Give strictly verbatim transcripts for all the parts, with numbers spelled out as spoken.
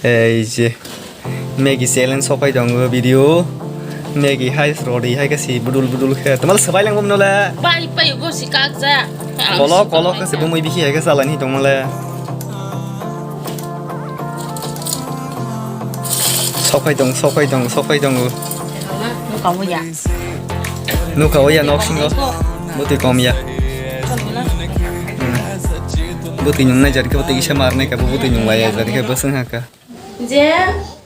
Ei je Maggie challenge sopai tongo video. Maggie hai rodi hai khe si budul budul khe. Tomal swbai lang bumno le. Pai pai go si kak ja. Kolo kolo khe si bumui bikhi hai khe salani tongma le. Sopai tong, sopai tong, sopai tongo. Nuka o ya nok singo. Butwi kom ya. Hmm. Butwi nung nai jari khe butwi kisa mar nai khe butwi nung lai ya jari khe bwswng ha kha. Je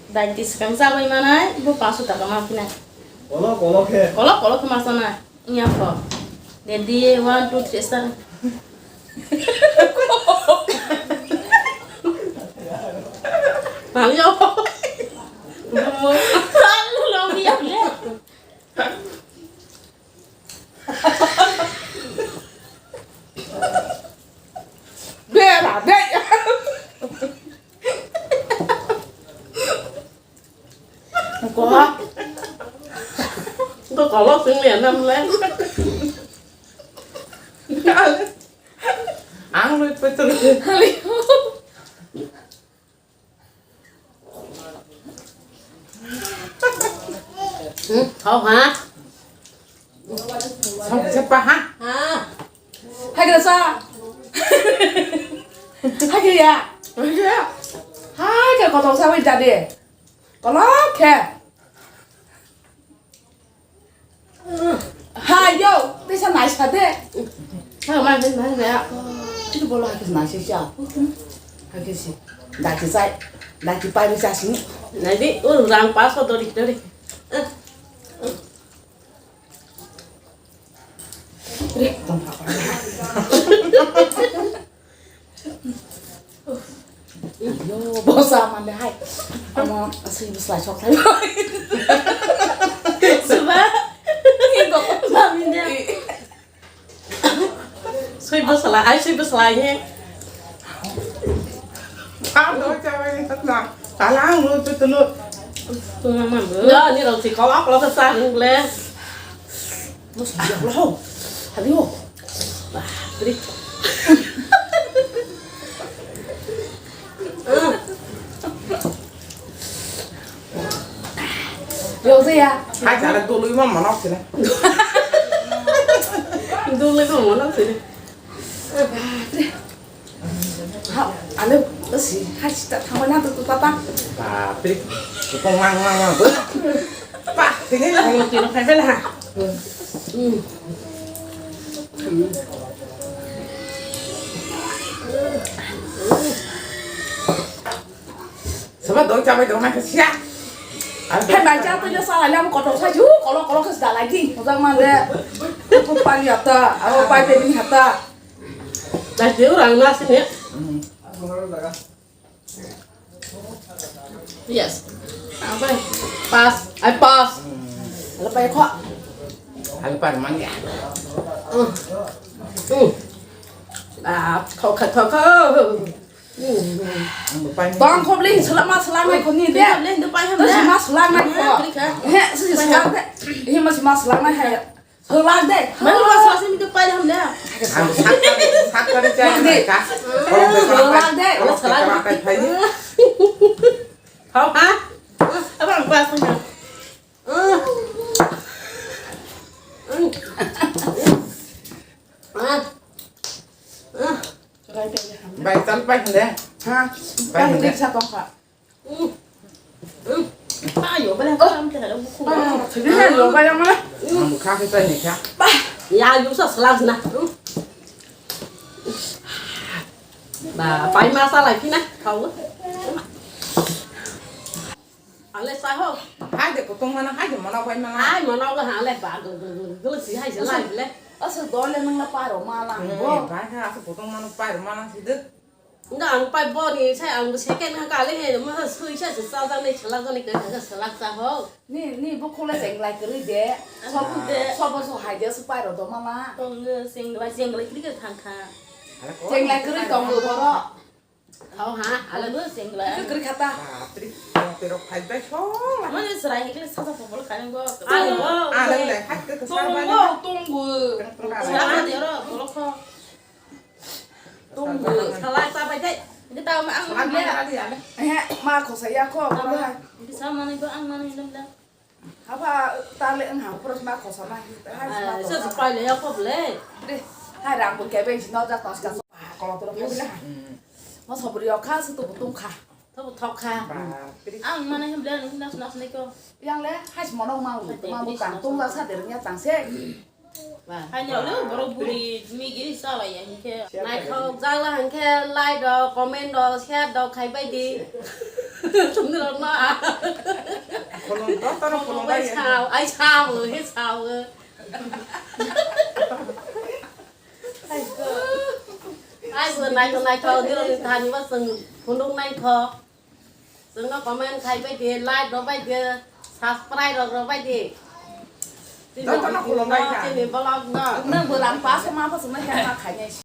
daiti swkang chabai manai bo paso taka ma phinai. Kolok kolok khe. Kolok kolok khe ma sanai. Iya kho. Ready, one, two, three, start. Mami yo. Alu lo mi ya. Bera, bera. Ko. Ko kolok sing le nam le. Ang lui petul. Hmm, kau ha? Sok cepa ha? Ha. Hai kira sa. Hai kira ya. Hai kira. Hai kira kotong sa wai jadi. Kolok khe. Hai yo, tesa naisa de. Hai, mai, mai, mai, mai. Itu bolo hai kis naisa sia. Hai kis si. Daki sai. Daki pai bisa sini. Nadi, ur rang paso dori dori. Yo, bosa mande hai. Amo sui bwsla sok thai. Suba. Mami de. Sui bwsla, ai sui bwsla he. Ang do chabai ni satna. Kala ang lo tu tu lo. Lo ni rong si kau apa lo sa nung le. Lo sa lo. Hadi ho. Bah, tri. Yo se ya. Hai jara dului ma manok sini. Dului ma manok sini. Ha, alo, si, hai sita thangwa na tu tata. Bapre, kong mang mang mang. Pa, tini. Ang tino khai bela. Hmm. Soba doi chabai dong na khe sia. Hai bai cha tui le sa lai lam kotor sa ju kolo kolo khe da lai di. Mojang ma le. Ko pali hata, aro pai pe ni hata. Dai de urang na sini. Yes. Apa? Pas. Ai pas. Ala pai kho. Ala pai man ya. Hmm. Hmm. Ah, kho kho kho kho. Bang kho beli selama selama kho ni de. Beli ndu pai ham de. Selama selama kho. He, selama de. He, selama selama hai. Selak de. Mana lu selak sini tu pai ham de. Ang sakari sakari cai de. Selak de. Selak de. Kau ha? Apa yang pas punya? Bai tal pai hande. Ha? Pai hande. Sa tong kha. Ayo bala kam te halo buku. Ba, thili ha lo ba yang mana? Ang kha khe pai ni kha. Ya yu sa selak na. Ba pai ma sa lai phi na. Kau. Ale sa ho. Hai de kutung mana hai de mana pai mana. Hai mana ga ha le ba gel gel gel gel si hai se lai le. Asa dole nang la paro ma lang bo. Ba kha asa kutung mana paro ma lang si de. Nga ang pai bo ni sai ang second ha kali he ma sui sa sa sa ni chalak ni ka sa lak sa ho. Ni ni bo khole jeng lai kri de. Sob de. Sob so hai de su pai ro do mama. Tong jeng lai jeng lai kri ka thang kha. Jeng lai kri tong bo ro. Hau ha, ala bo jeng lai. Kri khata. Tri, pero phai bai so. Mane srai hikle sa sa pobol kani bo. Ani bo. Ani le hai ke sa bai. Tong bo. Tong bo. Sa de ro, bolok ho. Tunggu, salai sabai dai. Ini Ang manle. Ehe, ma khosa ya kho, bro hai. Bisa manai ko ang manai lam lam. Haba tale ang ha, bro ma khosa ma. Hai, ma khosa. Sa pai le ya ko ble. De, hai rang bo kebe si no ja tos ka so. Kolotro kebe le. Ma sobri yo kha, su tu butung kha. To thok kha. Ang manai hem ble, nas nas ne ko. Yang le, hai si mono ma lu, ma bu kang tung la sa de nya tang se. Hai ni le borok buri migi salai ya hinkhe. Naithok jala hinkhe like rok, comment rok, share rok khai bai di. Chwng rok no. Khulum to, toro khulum bai. Sao, ai sao, he sao. Ai bo naithok naithok, dilo ni thani ba chwng phunuk naithok. Chwngno comment khai bai di, like rok bai di, subscribe rok rok bai di. Jotono khulumbai kha. Chini vlog no. Nang bo rang paso ma paso ma khe ma khainai.